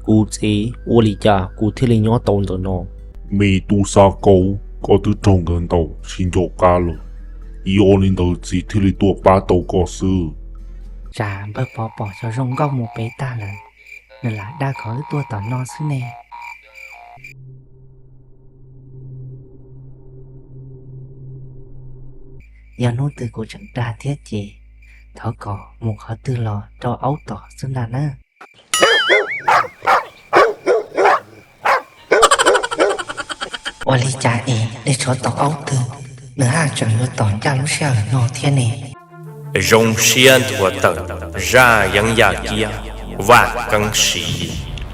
Kuv txiv, ua li cas kuv thiaj li nyob tau ntawm no? Me tub Xab Kaub, koj twb raug nkawd ntaus tsis nco qab lawm, yog li ntawd txiv thiaj li tuaj pab tau koj xwb. Tsam npawg Pov pom xyov zoo nkauj mus pem tag lawm, nws lam dag kom wb tuaj tom no xwb ne. Yog hnub twg kuv tseem dag thiab ces thov kom mus qhov twg los rau aub tom xwb ntag na. Ua li cas es dej tsov tom aub twg, nws haj tseem yuav tom ncaj lub sij hawm no thiab ne? Zoo siab nthuav tawm, zaj yeeb yaj kiab, Vaj Keeb Siv,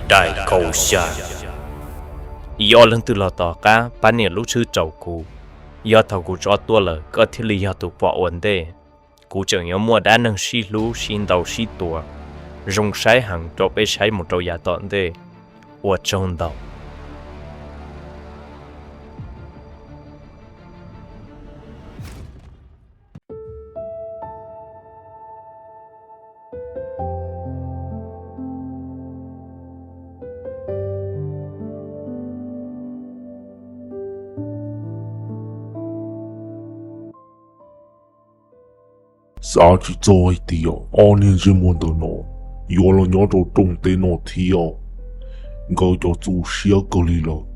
daim kaum xya. Yog leej twg los tom qab pab nias lub tshwj rau kuv, yog thaum kuv tso tuaj lawm koj thiaj li yog tus pom ua ntej. Kuv tseem yuav muaj dab neeg sib hlub sib ntaus sib tua zoo saib heev rau peb saib mus rau yav tom ntej. Ua tsaug ntau. Xav tsis txog hais tias ob niag ntsej muag ntawm no yuav los nyob rau rooj teb no thiab. Nkawd cov txuj siab kawg li lawm.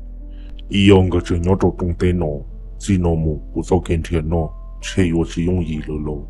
Ib yog nkawd tseem nyob rau rooj teb no, txij no mus kuv txoj kev nrhiav noj ntshe yuav tsis yooj yim lawm lauj.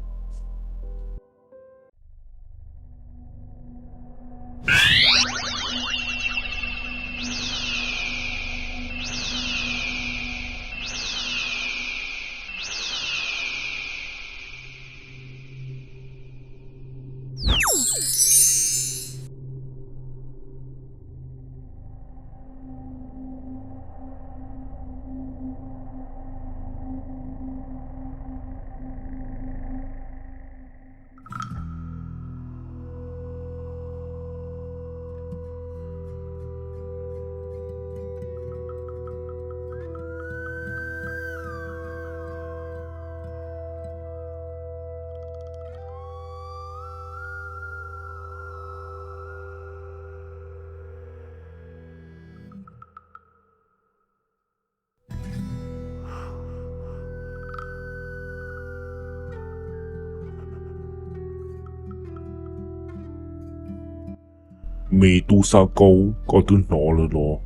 Me tub Xab Kaub, koj twb hnov lawm los?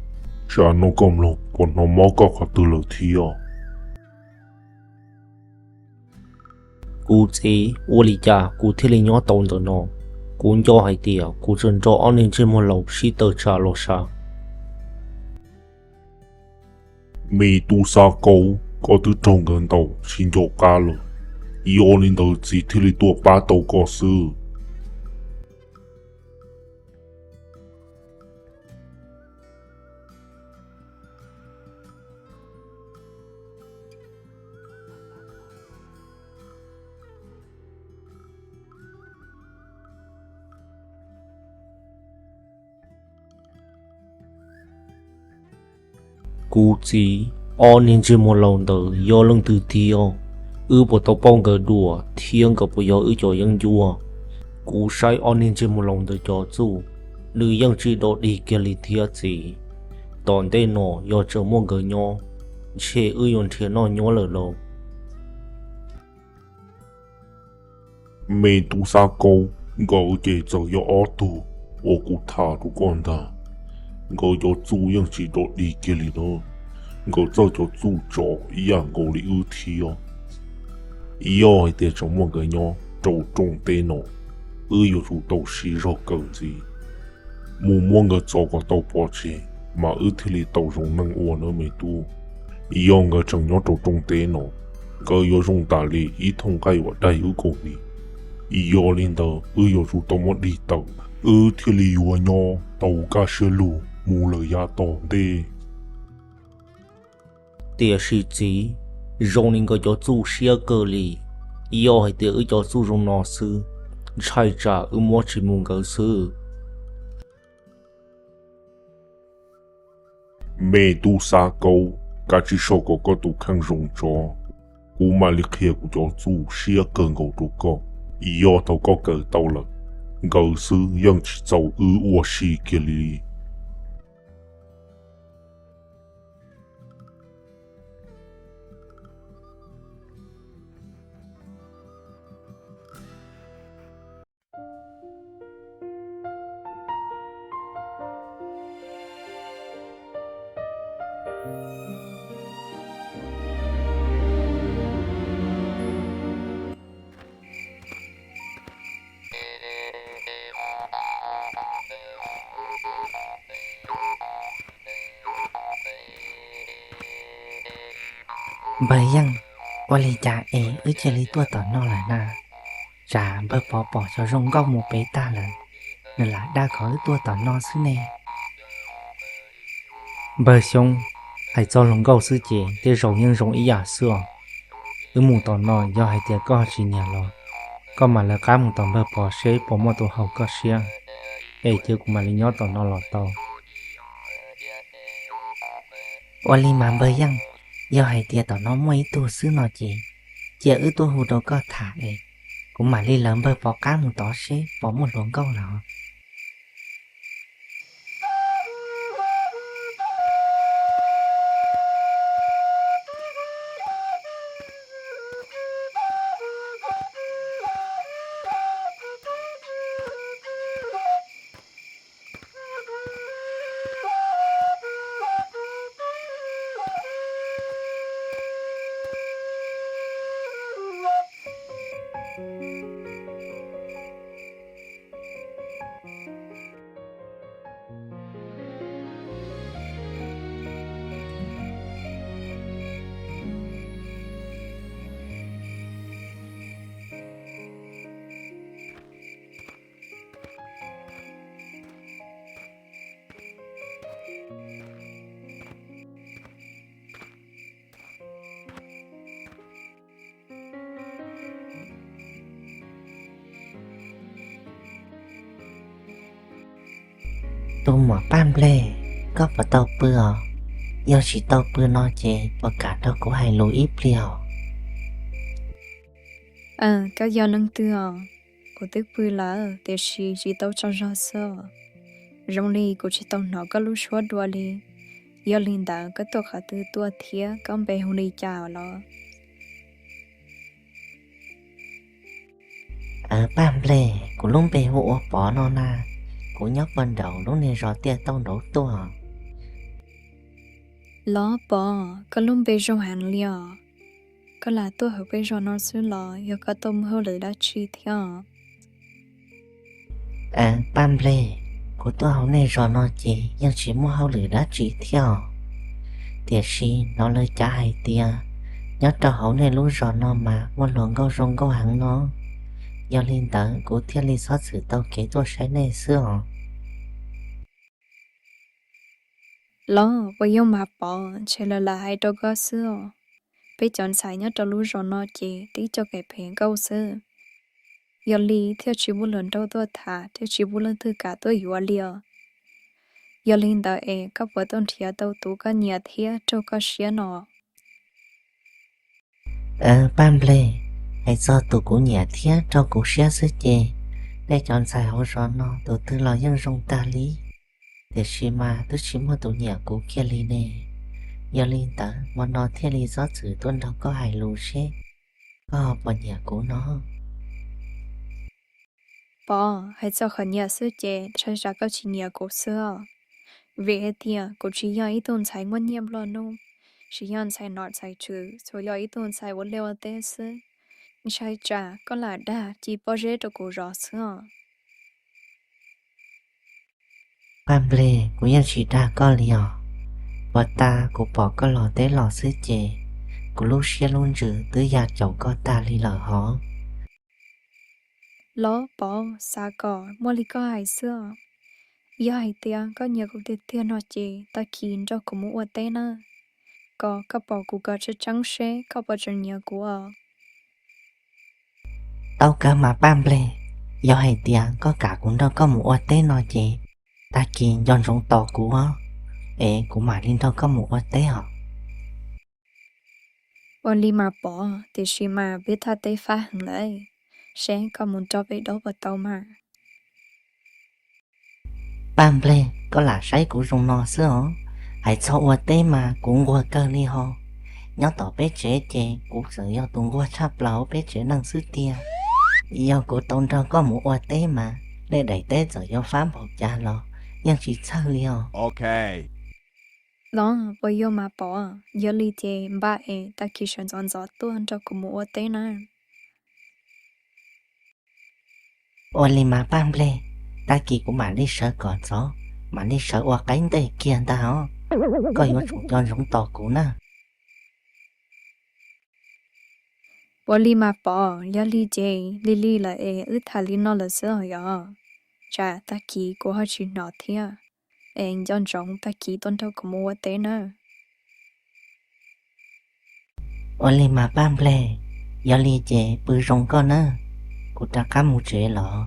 Tsam no koj mloog puas hnov mob koj qhov twg lawm thiab? Kuv txiv, ua li cas kuv thiaj li nyob tau ntawm no? Kuv nco hais tias kuv tseem nrog ob niag ntsej muag laus sib tawm tsam los sav. Me tub Xab Kaub, koj twb raug nkawd ntaus tsis nco qab lawm, yog li ntawd txiv thiaj li tuaj pab tau koj xwb. Kuv txiv, ob niag ntsej muag laus ntawd yog leej twg tiag? Wb puas tau pauj nkawd dua thiab nkawd puas yog wb cov yeeb ncuab? Kuv saib ob niag ntsej muag laus ntawd cov txuj, nws yeej tsis dog dig kiag li thiab txiv. Tom ntej no yog tseem muaj nkawd nyob, ntshe wb yuav nrhiav noj nyob lawm lauj. Me tub Xab Kaub, nkawd ces txawm yog ob tug uas kuv tham rau koj ntag. Nkawd cov txuj yeej tsis dog dig kiag li na. Nkawd txawj cov txuj tsov ib yam nkaus li wb thiab. Yog hais tias tseem muaj nkawd nyob rau rooj teb no, wb yuav tsum tau siv zog kawm ntxiv, mus muab nkawd txov kom tau pov tseg, mas wb thiaj li tau zoo neej ua na me tub. Yog nkawd tseem nyob rau rooj teb no, nkawd yuav zoo tas li ib thooj nqaij uas daig wb kaus hniav. Yog li ntawd wb yuav tsum tau muab dig tawm, wb thiaj li yuav nyob tau kaj siab lug mus lawm yav tom ntej. Tiam sis txiv, zoo li nkawd cov txuj siab kawg li. Yog hais tias wb cov txuj zoo no xwb, ntshai tsam wb muab tsis mus nkawd xwb. Me tub Xab Kaub, kav tsij sau kom koj tus kheej zoo tso, kuv mam li qhia kuv cov txuj siab kawg nkaus rau koj. Yog thaum koj kawm tau lawm, nkawd xwb yeej tsis txaus wb ua si kiag li. Npawg Yeej, ua li cas es wb cia li tuaj tom no lawm na? Tsam npawg Pov pom xyov zoo nkauj mus pem tag lawm, nws lam dag kom wb tuaj tom no xwb ne. Npawg Xyoob, hais txog hluas nkauj xwb ces tej zaum yeej zoo ib yam xwb os. Wb mus tom no yog hais tias koj tsis nyiam los, koj mam lawv qab mus tom npawg Pov seb puas muaj tus haum koj siab, es cia kuv mam li nyob tom no los tau. Ua li mas npawg Yeej, yog hais tias tom no muaj ib tug xwb no ces cia wb tuaj hu rau koj tham es kuv mam li lawv npawg Pov qab mus tod seb puas muaj hluas nkauj los. Tus muam Paj Nplej, koj puas tau pw os? Yog tsis tau pw no ces puas kam nrog kuv hais lus ib pliag os? Koj yog leej twg os? Kuv twb pw lawm tiam sis tsis tau tsaug zog xwb. Zoo li kuv tsis tau hnov koj lub suab dua li. Yog li ntawd koj tuaj qhov twg tuaj thiab koj npe hu li cas los? Paj Nplej, kuv lub npe hu ua Pov no na. Kuv nyob puag nraum lub niag zos Tiaj Tauj nraud tuaj. Los Pov, koj lub npe zoo heev li os. Koj lam tuaj hauv peb zos no xwb los yog koj tuaj muaj hauj lwm dab tsi thiab? Paj Nplej, kuv tuaj hauv nej zos no ces yeej tsis muaj hauj lwm dab tsi thiab os. Tiam sis hnov lawv cav hais tias nyob rau hauv nej lub zos no mas muaj hluas nkauj zoo nkauj heev no. Yog li ntawd kuv thiaj li txhob txwm tau kev tuaj saib nej xwb os. Los puas yog mas Pov, ntshe lawv lam hais rau koj xwb os. Peb cov ntxhais nyob rau lub zos no ces tib co kev phem nkauj xwb. Yog li thiaj tsis muaj hluas nraug tuaj tham thiab tsis muaj leej twg kam tuaj yuav li os. Yog li ntawd es koj puas tuaj nrhiav tau tus koj nyiam thiab raug koj siab no? Paj Nplej, hais txog tus kuv nyiam thiab raug kuv siab xwb ces nej cov ntxhais hauv zos no tus twg los yeej zoo tag li. Tiam sis mas twb tsis muaj tus nyiam kuv kiag li ne. Yog li ntawd hmo no thiaj li txhob txwm tuaj nrog koj hais lus seb koj puas nyiam kuv no. Pov, hais txog qhov nyiam xwb ces ntshai tsam koj tsis nyiam kuv xwb os. Vim hais tias kuv tsis yog ib tug ntxhais muaj nyiaj nplua nuj, tsis yog ntxhais nom ntxhais tswv, tsuas yog ib tug ntxhais ua liaj ua teb xwb. Ntshai tsam koj lam dag ci pob zeb rau kuv zov xwb os. Paj Nplej, kuv yeej tsis dag koj li os. Puag ta kuv pom koj los teb los xwb ces kuv lub siab lub ntsws twb ya caum koj tag li lawm hov. Los Pov, xav kom muaj li koj hais xwb os. Yog hais tias koj nyiam kuv tiag tiag no ces tag kis nrog kuv mus ua teb na, kom koj pom kuv kom tseeb tseeb seb koj puas tseem nyiam kuv os. Tau kawg mas Paj Nplej, yog hais tias koj kam kuv nrog koj mus ua teb no ces tag kis nco ntsoov tos kuv os, es kuv mam li nrog koj mus ua teb os. Ua li mas Pov, tiam sis mas peb thaj teb fab heev lawm, seb koj mus rau pem dab puas tau mas. Paj Nplej, koj lam saib kuv zoo no xwb os. Hais txog ua teb mas kuv nquag kawg li ho. Nyob tom peb tsev ces kuv txawm yog tus nquag tshaj plaws hauv peb tsev neeg xwb tiag. Yog kuv tau nrog koj mus ua teb mas nej daim teb txawm yuav fab npaum cas los yeej tsis txhawj li os. Los, puas yog mas Pov? Yog li ces npaj es tag kis sawv ntxov ntxov tuaj nrog kuv mus ua teb na. Ua li mas Paj Nplej, tag kis kuv mam li sawv kom ntxov, mam li sawv ua qaib ntej kiag ntag os. Koj yuav tsum nco ntsoov tos kuv na. Ua li mas Pov, yog li ces lig lig lawm es wb tham li no lawm xwb os yog. Tsam tag kis kuv ho tsis hnov thiab, es nco ntsoov tag kis tuaj nrog kuv mus ua teb na. Ua li mas Paj Nplej, yog li ces pw zoo koj nawb, kuv rov qab mus tsev los.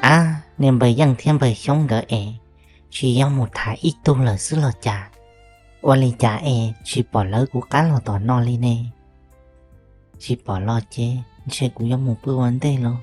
Ab, niag npawg Yeej thiab npawg Xyoob nkawd es tsis yog mus tham ib tug lawm xwb los cas? Ua li cas es tsis pom lawv kuv qab los tom no li ne? Tsis pom los ces ntshe kuv yuav mus pw ua ntej los.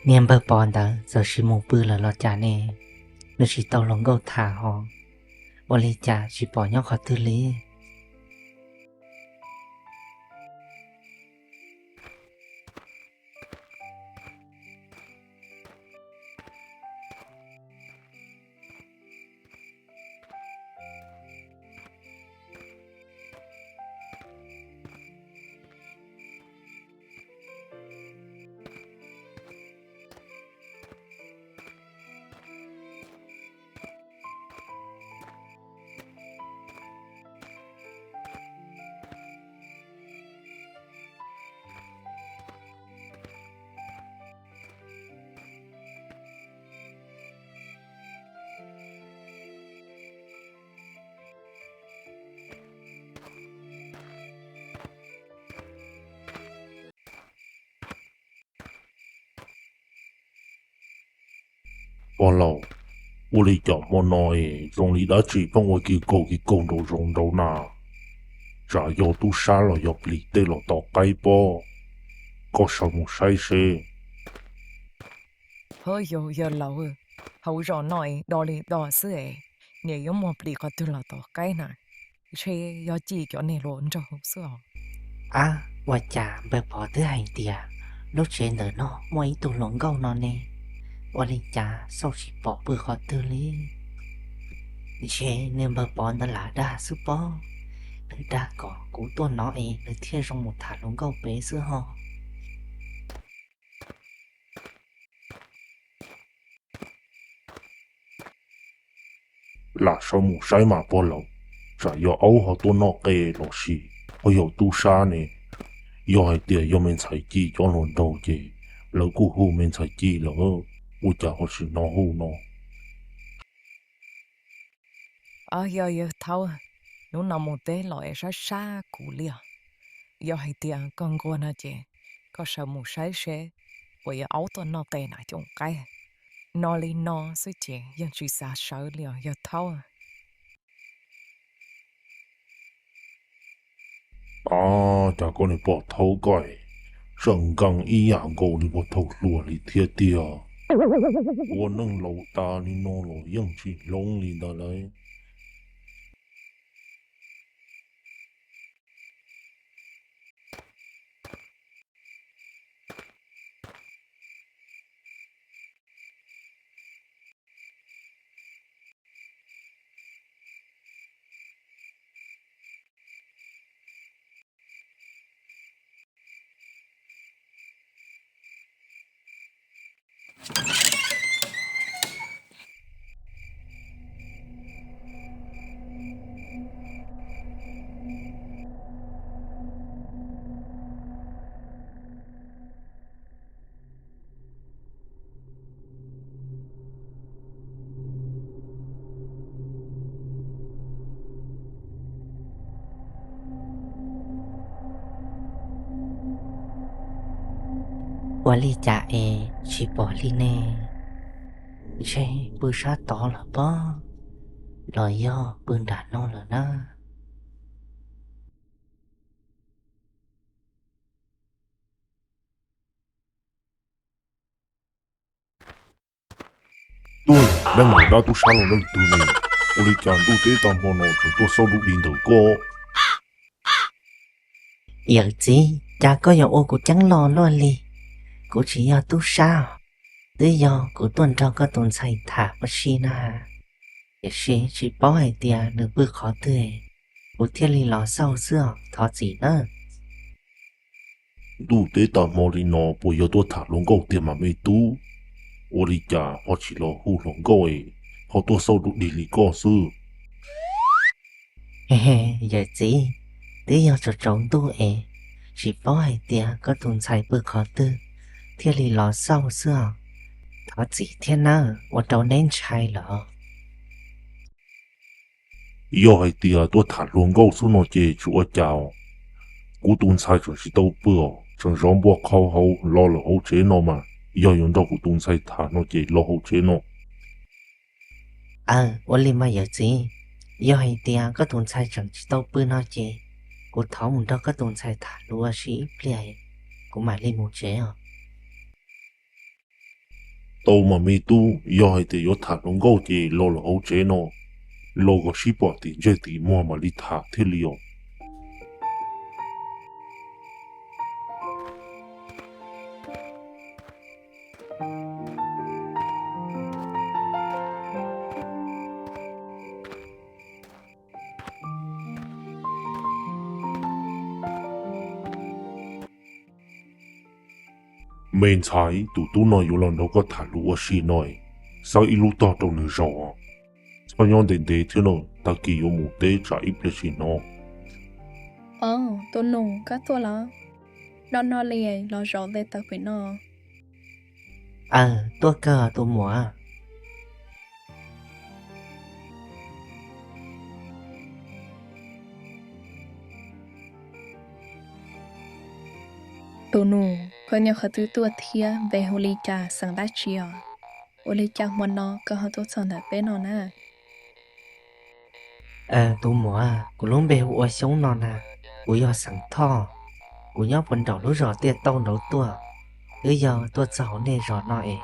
Niag npawg Pov ntawd txawm sis mus pw lawm los cas ne? Nws tsis tau hluas nkauj tham ho, ua li cas tsis pom nyob qhov twg li? Pog laus, ua li cas hmo no es zoo li dab tsi pheej ua kis kaug kis kaug nraum zoov nraud na? Tsam yog tub sab los yog plis tej los tos qaib pob. Koj sawv mus saib seb. Ho yog yawg laus, hauv zos no es do li do xwb es, niam yuav muaj plis qhov twg los tos qaib na? Ntshe yog cim cov niag hluas nraug xwb os. Ab, ua cas npawg Pov twb hais tias lub tsev ntawm no muaj ib tug hluas nkauj no ne? Ua li cas xauj tsis pom pw qhov twg li? Ntshe niag npawg Pov ntawd lam dag xwb pob. Nws dag kom kuv tuaj no es nws thiaj zoo mus tham hluas nkauj pem xwb ho. Lam sawv mus saib mas pog laus, tsam yog aub ho tuaj noj qe los sis ho yog tub sab ne. Yog hais tias yog me ntxhais cim cov hluas nraug ces lawv kuj hu me ntxhais cim lawm, ua cas ho tsis hnov hu no? Yog yawg Thaub, hnub no mus teb los es sab sab kuv li os. Yog hais tias koj nquag no ces koj sawv mus saib seb puas yog aub tuaj noj qe na coom qaib. No li no xwb ces yeej tsis xav sawv li os yawg Thaub. Ab, cas koj niag pog thaub koj tseem nkees ib yam nkaus li pog thaub hluas li thiab tiag. Ua neej laus tas li no los yeej tsis hloov li ntawd lauj. Ua li cas es tsis pom li ne? Ntshe pw sab tod los pob, los yog pw nram no lawm na. Tuaj, leej ntawm dab tub sab los leej twg ne? Ua li cas ntuj teb tag hmo no tseem tuaj xauj dub dig ntawm koj? Yawm txiv, cas koj yuav ua kuv ceeb los luaj li? Kuv tsis yog tub sab, twb yog kuv tuaj nrog koj tus ntxhais tham ua si na. Tiam sis tsis paub hais tias nws pw qhov twg, kuv thiaj li los xauj xwb os, thov txim nawb. Ntuj teb tag hmo li no puas yog tuaj tham hluas nkauj tiag mas me tub? Ua li cas ho tsis los hu hluas nkauj es ho tuaj xauj dub dig li koj xwb? Yawm txiv, twb yog tsaus tsaus ntuj es tsis paub hais tias koj tus ntxhais pw qhov twg thiaj li los xauj xwb os. Thov txim thiab nawb, ua rau neb ntshai lawm. Yog hais tias tuaj tham hluas nkauj xwb no ces tsis ua cas os. Kuv tus ntxhais tseem tsis tau pw os, tseem zov npua qhau hauv los lawm hauv tsev no mas, yog yuav nrog kuv tus ntxhais tham no ces los hauv tsev no. Aw, ua li mas yawm txiv, yog hais tias koj tus ntxhais tseem tsis tau pw no ces kuv thov mus nrog koj tus ntxhais tham hluas ua si ib pliag, kuv mam li mus tsev os. Tau mas me tub, yog hais tias yuav tham hluas nkauj ces los lawm hauv tsev no, los kom sib pom tim ntsej tim muag mam li tham thiaj li os. Me ntxhais, tus tub no yuav los nrog koj tham hluas ua si no, xawb ib lub tog rau nws zaum. Txhob nyob ntev ntev thiab no, tag kis yuav mus teb tsam ib pliag tsis hnov. Tus nus, koj tuaj los? Noj noj li los zaum nte taws pem no. Aw, tuaj kawg tus muam. Tus nus, koj nyob qhov twg tuaj thiab npe hu li cas xeem dab tsi os? Ua li cas hmo no koj ho tuaj txog ntawm peb no na? Tus muam, kuv lub npe hu ua Xyoob no na, kuv yog xeem Thoj, kuv nyob puag nraum lub zos Tiaj Tauj nraud tuaj, twb yog tuaj txog hauv nej zos no es,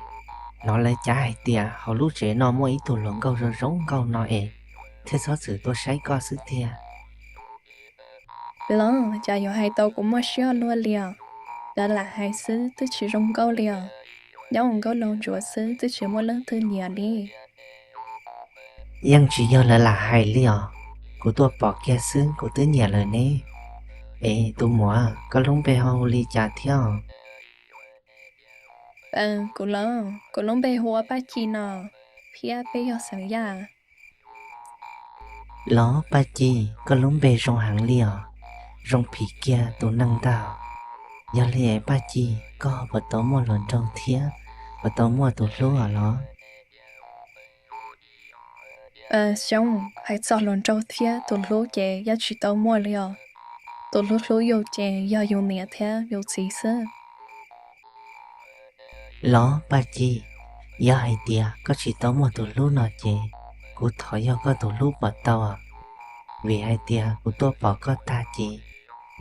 hnov lawv cav hais tias hauv lub tsev no muaj ib tug hluas nkauj zoo zoo nkauj no es, thiaj txhob txwm tuaj saib koj xwb tiag. Los cas yuav hais tau kuv muaj siab luaj li os? Lawv lam hais xwb twb tsis zoo nkauj li os. Nyob ua nkauj laug ntsuav xwb twb tsis muaj leej twg nyiam li. Yeej tsis yog lawv lam hais li os, kuv tuaj pom kiag xwb kuv twb nyiam lawm ne. Es tus muam, koj lub npe ho hu li cas thiab os? Kuv los, kuv lub npe hu ua Paj Ci no, thiab peb yog xeem Yaj. Los Paj Ci, koj lub npe zoo heev li os, zoo phim kiag tus neeg ntag. Yog li Paj Ci, koj puas tau muaj hluas nraug thiab puas tau muaj tus hlub os los? Xyoob, hais txog hluas nraug thiab tus hlub ces yeej tsis tau muaj li os. Tus hlub hlub yus ces yog yus niam thiab yus txiv xwb. Los Paj Ci, yog hais tias koj tsis tau muaj tus hlub no ces kuv thov yog koj tus hlub puas tau? Vim hais tias kuv tuaj pom koj tag ces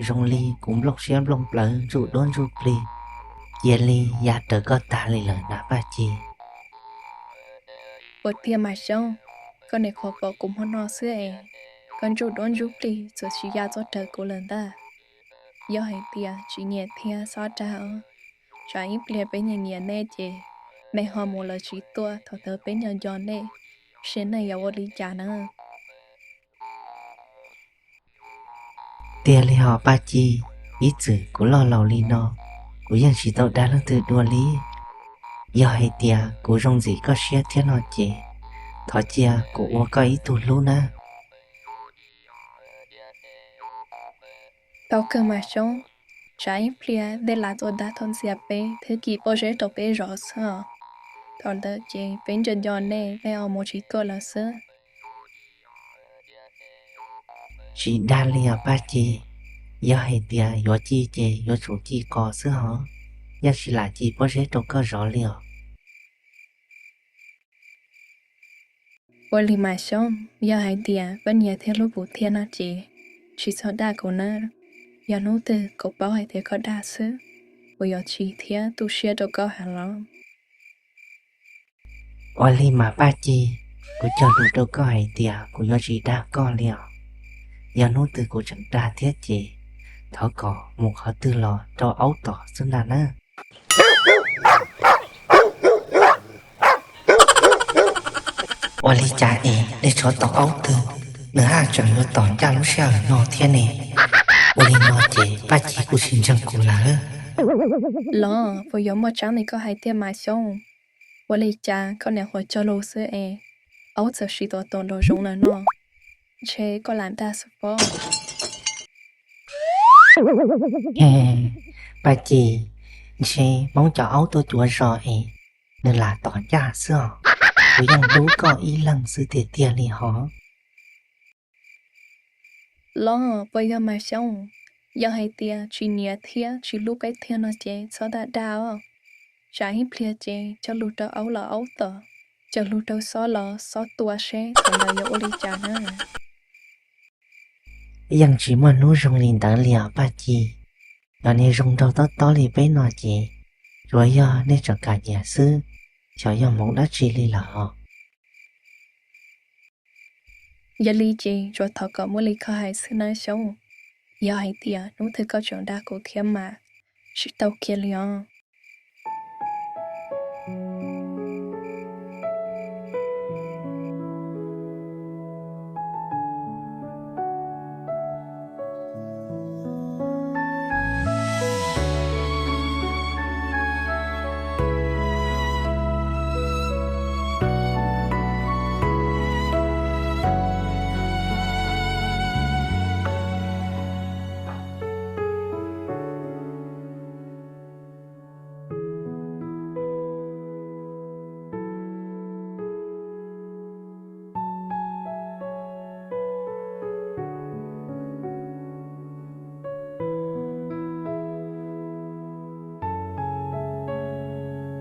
zoo li kuv nplooj siab nplooj plawv ntsuj duab ntsuj plig, cia li ya raws koj tag li lawm na Paj Ci. Ua tiag mas Xyoob, koj niam qhuav pom kuv hmo no xwb es koj ntsuj duab ntsuj plig txawm tsis ya txog raws kuv lawm ntag. Yog hais tias tsis nyiam thiab txhob dag os, tsam ib pliag peb nyias nyiam nej ces nej ho mus lawv tsis tuaj thaum ntawd peb nco nco nej, seb nej yuav ua li cas na. Tiag li hos Paj Ci, ib txwm kuv loj laus li no, kuv yeej tsis tau dag leej twg dua li. Yog hais tias kuv zoo ntxim koj siab thiab no ces, thov cia kuv ua koj ib tug hlub na. Tau kawg mas Xyoob, tsam ib pliag nej lam tuaj dag tau ntxias peb thwj kim pob zeb rau peb zov xwb os. Thaum ntawd ces peb nco nco nej, nej ho mus tsis tuaj lawm xwb. Tsis dag li os Paj Ci, yog hais tias yuav ci ces yuav tsum ci qos xwb hos, yeej tsis lam ci pob zeb rau koj zov li os. Ua li mas Xyoob, yog hais tias koj nyiam thiab hlub kuv thiab no ces tsis txhob dag kuv na. Yog hnub twg kuv paub hais tias koj dag xwb, kuv yuav tsis thiab tu siab rau koj heev los. Ua li mas Paj Ci, kuv cog lus rau koj hais tias kuv yuav tsis dag koj li os. Yog hnub twg kuv tseem dag thiab ces thov kom mus qhov twg los rau aub tom xwb ntag na. Ua li cas es nej tsov tom aub twg, nws haj tseem yuav tom ncaj lub sij hawm no thiab ne? Ua li no ces Paj Ci kuj tsis ntseeg kuv lawm. Los puas yuav muaj tseeb li koj hais tiag mas Xyoob? Ua li cas koj niam qhuav cog lus xwb es aub txawm sim tuav tuav nraum zoov lawm no? Ntshe koj lam dag xwb pob. Paj Ci, ntshe Hmoob cov aub tuaj cuav zos es nws lam tom ncaj xwb os. Kuv yeej hlub koj ib leeg xwb tiag tiag li hos. Los puas yog mas Xyoob? Yog hais tias tsis nyiam thiab tsis hlub peb thiab no ces txhob dag dag os. Tsam ib pliag ces cog lus rau aub los aub tom, cog lus rau xob los xob tua seb thaum ntawd yuav ua li cas na. Yeej tsis muaj hnub zoo li ntawd li os Paj Ci. Cov niag zoo nraug tob tob li peb no ces tsuas yog nej tseem kam nyiam xwb, xyov yog hmoov dab tsi li lawm os. Yog li ces tsuas thov kom muaj li koj hais xwb nawb Xyoob. Yog hais tias hnub twg koj tseem dag kuv thiab mas tsis tau kiag li os.